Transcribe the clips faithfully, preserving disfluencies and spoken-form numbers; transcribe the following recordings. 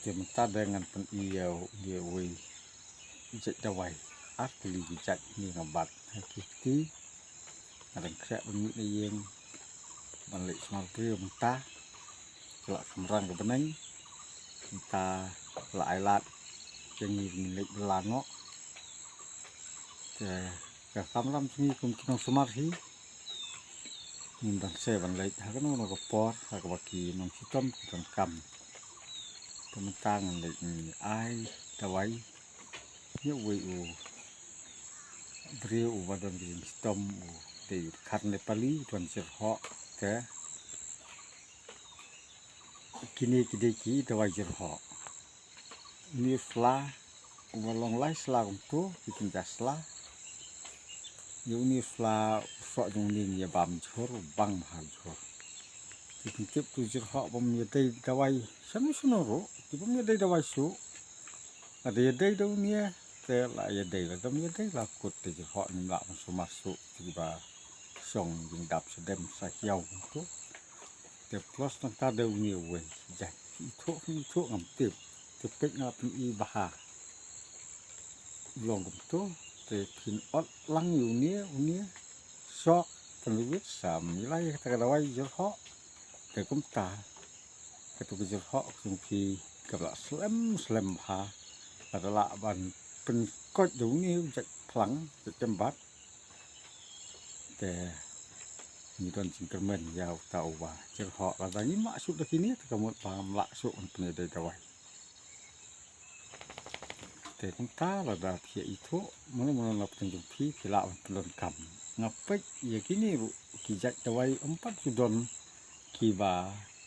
Te mynta de ngan pyni ïa u, ïa uwei u jait dawai. Ar tylli ki jait, une nga bat ha ki kti. Nga dang khreh ban mih na ïing ban leit sumar briew mynta. Ka la kham rang ka bneng. Mynta la ai lad ïa ngi ban leit bylla noh. Te ka kamram jong ngi kum ki nongsumar hi, ngim dang sngewbha ban leit ha kano kano ka por ha kaba ki nongshitom ki donkam. Te mynta ngan leit ai dawai ïa uwei u briew uba don ka jingshitom, u dei u dkhar Nepali, u don jyrhoh. Te kine ki dei ki dawai jyrhoh. Une u sla uba long lai sla kumto, ki kynja sla. Ïa une u sla u soh jong une ngi ïa bam jhur, u bang bha jhur. Ki kyntip tu jyrhoh bym ïadei dawai shano shano ruh, ki bym ïadei dawai shuh. Lada ïadei da une te la ïadei, lada ym ïadei la kut. Te jyrhoh ngim lah ban sumar shuh, kiba shong jingdap sha dem sha hiaw kumto. Te plus nangta da une uwei jait, ithuh ithuh ngam tip. Te peit nga la pyni bha. U long kumto, te phin ot lang ïa une, une shoh pynlwit sam ïa la ïa kata ka dawai jyrhoh. Te kumta, katu ka jyrhoh ka jong phi ka la slem slem bha. Ka la lah ban pynkoit da une u jait phlang, jait kembat. Te ngi don jingkyrmen ïa uta uba jyrhoh. Lada ngim lah shuh da kine te ka mut ba ngam lah shuh ban pynïadei dawai. Te kumta lada phi ïa ithuh mano mano na pdeng jong phi, phi lah ban pyndonkam. Nga peit ïa kine ruh ki jait dawai ym pat ju don kiba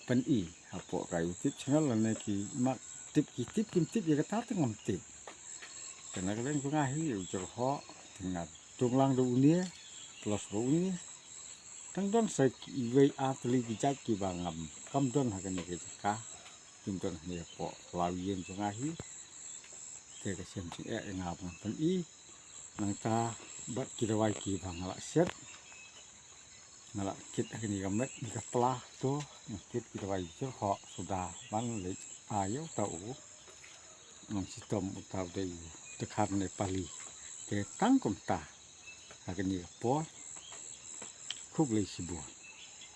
pyni hapoh ka YouTube channel lane ki mat tip, ki tip kim tip ïa kata te ngam tip. Te na ka liang jong nga hi u jyrhoh te nga dung lang da une plus da une. Tang don sa kiwei ar tylli ki jait kiba ngam, kam don ha kane ka jaka. Kim don hangne hapoh law ïing jong nga hi. Te ka shem jingeh ïa nga ba ngan pyni. Nangta bad ki dawai kiba nga la set, nga la kit ha kane ka met ne ka pla to, nga kit ki dawai jyrhoh suda ban leit ai ïa uta u nongshitom, uta u dei u dkhar Nepali. Te tang kumta ha kane ka por. Khublei shibun.